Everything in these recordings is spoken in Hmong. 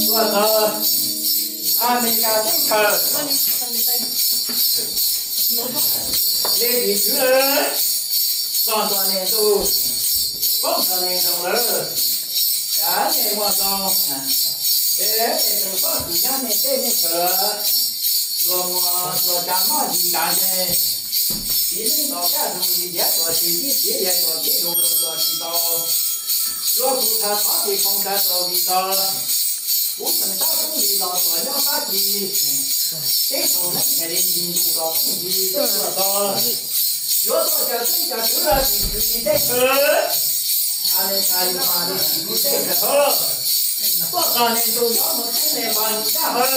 Tuaj txog Amelikas teb chaws, nej tiv thwv lawm, txog txog nej ntuj, poob txog nej ntuj lawm, kav nej muaj zoo, es nej tus poj kws nyob nej teb nej chaws, luag muag luag tsa mob yig tsa ntseg, tiv neeb tos kaj tus yig ntiav tuam tsis tib txiv liag tuam tib lus lus tuam tsis tau, luag kuv thawv thov tis khoo thawv tau vis tau, kuv tseem tab tub li los tuam nyob fab kis, teb tug neeb nqes li nti ntus los poob nti teb tuam tau, yuav tuaj caw teb caw twv tis kwv tis teb chaws, a le tsa yus mas li tis kwv teb chaws hab, tuaj txog nej ntuj yuav mus txheeb nej npog nus sab hab,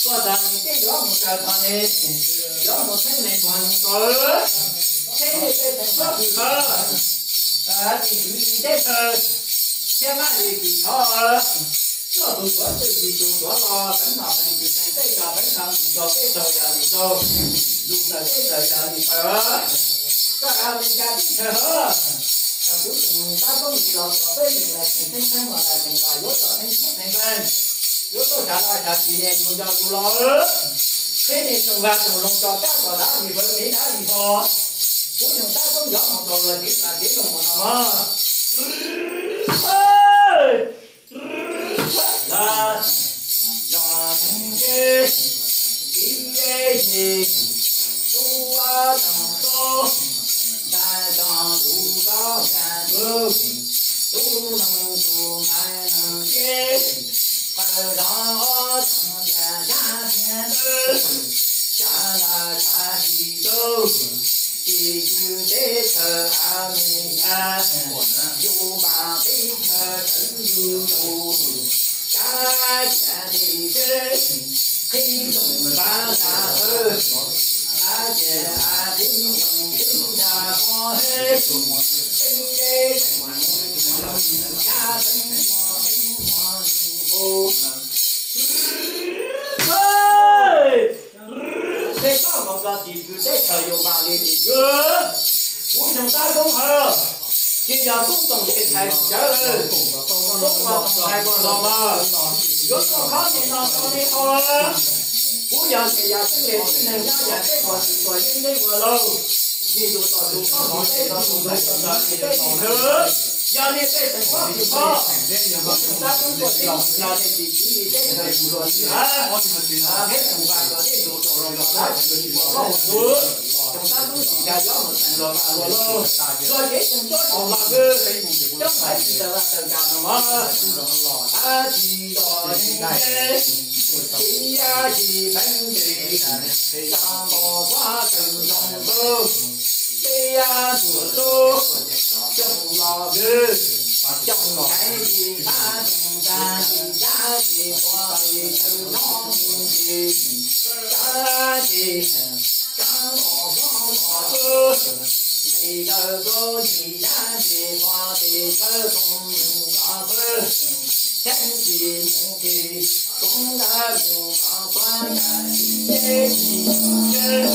tuaj txog nej teb yuav mus raws txog nej, yuav mus txheeb nej npog nus tau, txheeb nej tej teev txhob kws hab, tis kwv tis teb chaws, thiab mab li kws thov, tuaj tus tuav twj ywm tus tuav los teev nom teev kws teev teb tso teev kham tus tso teb tso yog li tso, lus tawm teb tawm yog li tawm, koj Amelikas teb chaws hab, kuv tseem tab koob li los txog peb yus lais tseem teeb teeb los lais tseem los yuav txog teeb teeb teeb, yuav tuaj tsav laj tsav tsis nej yus nco yus los, qhib nej tsoom vaj tsoom loog tso kab tso dab li vawv li dab li ho, kuv tseem tab koob yuav mus tau los tiv tas tiv loog mus no mog. Lawm, zos neeg ntseb, ntiv yej yig, tub ob tsoom tub, ntxhais tsoom tus tsob yas ntug, tub neeg tus ntxhais neeg ntseb, qawm zos ob tsoom tias yaj thiab ntawd, tshav laj tshav tsis tau, tis kwv teb chaws Amelikas, yus npam teb chaws teev yus tus, tshav tias tis teb, qhib tsoom npab nta tawg, tshav tias qhib tsoom teb nta pob heb, teeb teb teem mus tshav teeb mos teeb mos nus tus. Peb tsob nkaus txog tis kwv teb chaws yus npam li tis kwv, kuv tseem tab koob hawm, tsis yog tub ntxoog tes thais cawv, tub ua ntxoog hais ua los mas, yuav tuaj khob nej no rau nej haus. Kuv yog tes yam xeeb le tib neeg nyob yam teb ua tsis tuam yeeb yeeb ua lauj, ncig tus tuam tus koob tus teb tus tus ntawd tus ntawd tis teb tis kwv, yog nej tej teev txhob kws hab, kuv tseem tab koob tuaj teb yog nej tis kwv li teb chaws yus luag tsis hab, peb tseem vam kom nej yus tau los los dab tsis ua koob ua ntu, tseem tab koob tsis nkag yuav mus teem los vam luag lauj, luag cev tseem tuab tseem los kwv, coob haiv tsis tawm vaj tawm kam los mas, ab tsis zos neeg ntseb, tsis yaj tsis peev tes, tsa nkaus kuab tawm ntsoog tub, peb yaj tsuam tub, coob los kwv, coob haiv tsis nqab tsoom tag tsis yaj tsis tuag tsis tshwm nyob mus tsis, tsa tsis, tsa los kuab los tub, nqis daws tub tsis yaj tsis tuag tsis tshwm nyob mus koj tub, tseeb tsis mus tsis, koob dab mus koj tuab yam tsis yej tsis tshwm.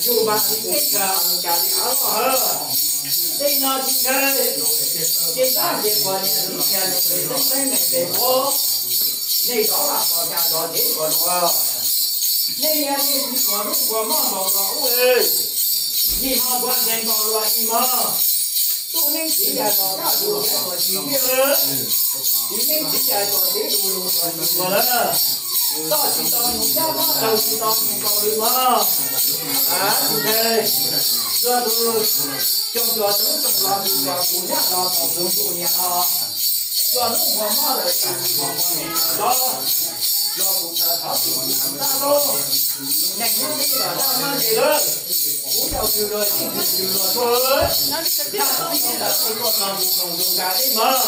Yus mas li teb chaws Amelikas li av loj hawm, tej no tsis ntshai, ces dab ces qhov niam txiv tias nws pes xeeb xeeb nees pes pob, nej zov lam qhov cas zov ces qhov no. Nej niaj nej txiv tuag hnub npua moj ntaus los ub, yim hmo npua ntxeev ntaus los yim hmo. Tub neeb txiv yam tom dab tus yam tom tsis tiag, txiv neeb txiv yam tom teb tus lus tom tsis tuag lawm. Toj tsis tau nus cab pob, taug tsis tau nus nkaus lwm mog. Tsis ntshai, yog tus xyoo cua txoov txoo los tus kom kuv nyab los thaum kuv ntuj niam no, cua hnub npua mob lawm ces kuv npua npua niam los los kuv thawv thov kuv tab lub neeg hnub ib los dab nyob ze lawm. Kuv yau tws luag yeej tws tws luag tuaj, dab txib ib los tej tuaj txog kuv koom tus nkas dej mog.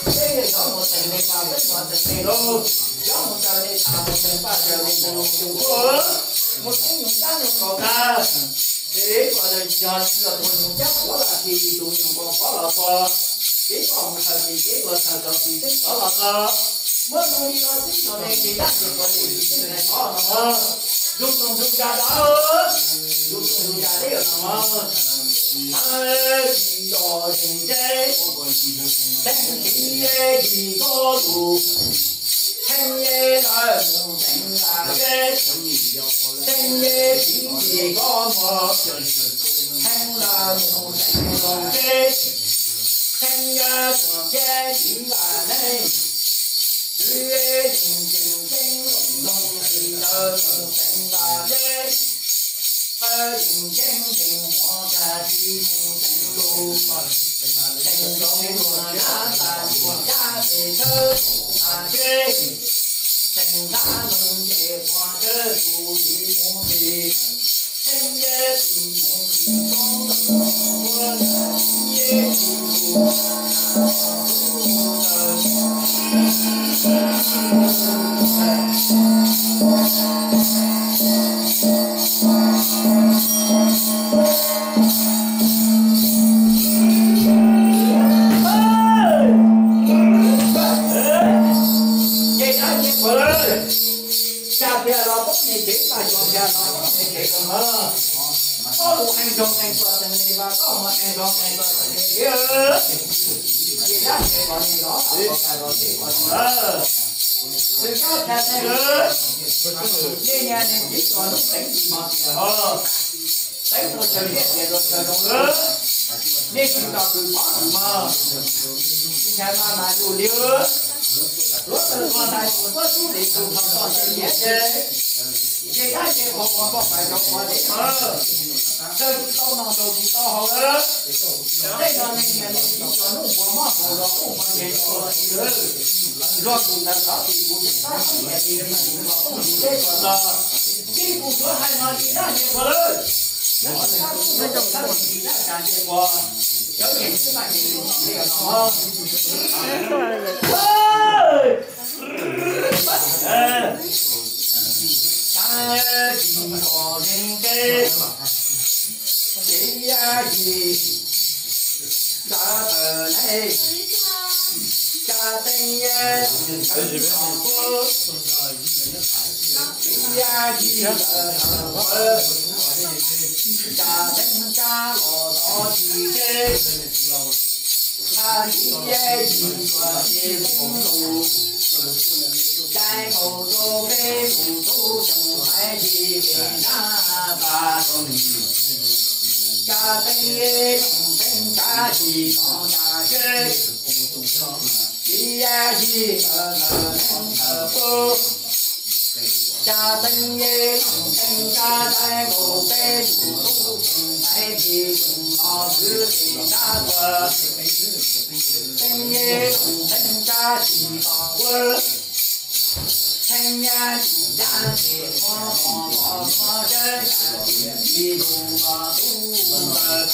Peb yog cov mus teem neeg mas peb mus teem neeg lauj, cov mus raws neeg tas mus teem paj raws neeg tus mus yus tuaj, mus teeb nus cab nus nkaus tag. Ces ua yog tsis yog tuag nus cab quav lam tsis tus nus nkaus quav los txog, ces koj mus thaws tsis ces tua thaws tau tsis teeb qhov los txog. Muab zoo li los tib txog neeg ces dab tsis quav li tsis teeb qhov no. Yus tus tus cas dab, yus tus tus cas deb no. Tsis yog zeeg teb, teeb txiv tsis txhob lus. Theej yej lawv mus teev las teb, theej yej txiv tsis txhob muag, theej lawv mus teev las teb, theej yej tsis txhob txiv las neej, twb yeej tseem ceeb loos loos li lawv mus teev las teb. Qawv yeej ceeb yeej huav kag tsis mus teev lus, teev lus yog dab tas yus cab pes thawb tas teb, teev dab loos ces huav thawb tus li mus pes, theej yej tsis mus pes txhob mus ua yej tsis mus. Ces dab tsis quav lawm, xya tiag los poob nws cev, paj cuag tiag los poob nws cev los mas. Koj mus hee nrog hee tuaj teem neeg mas koj mus hee nrog hee tuaj teem neeg thiab. Ces dab tsis quav li los los cas los tsis quav li. Tsis kab tas neeg lawm, nej niaj nej txiv tuag hnub teev tsis hmo tiag os. Teeb ua chaw liaj tias ua chaw zoo lawm, nej tsis tau kws pov kws mog. Tsis ntshai mas mas yus li, luav taws tuag ntag tus tuab tub li tus ho txog ntawm niam ces, ces dab ces qhov uas npoj pais rau qhov dev mog. Taws tsis tau noj, ntaus tsis tau haus lawm. Tej no nej niaj nej txiv tuag hnub npua mob haus los ub hmo ntseg los tsis lawm. Luag tus ntawd thov txim kuv tus tab sis niam txiv tsis tus los ub tsis teb tuag txog. Tib kuv suav hais no tsis dab nce quas lawm. Cov tsis dab tsis dab cas nce quas, cov nce tsis dab ces nce quas no. Tsis tau zeeg teb, txiv yaj yim, nta tawm neeg, ca teeb yej, tawm tsis tau, txiv yaj yim, tawm tawm, ca teeb cab los tod tsis teb. Nqa txiv yej tsis tuag tsis poob lus, caij nkaus rau peb tus tub xyoo thaib tsis pem nab tas. Ca teeb yej loos teeb cab tsis tso nqa tsheb, txiv yaj yim ntawm ntawm neeg ntawm pub. Ca teeb yej loos teeb cab caij nkaus peb tus tub xyoo thaib tsis xyoo no twb pem nab tuag. Teeb yej loos teeb cab tsis tso quav, theej yaj tsis cab ces muab qhov qhov qhov tseeb yam tsis tsis lus los tub ntawd.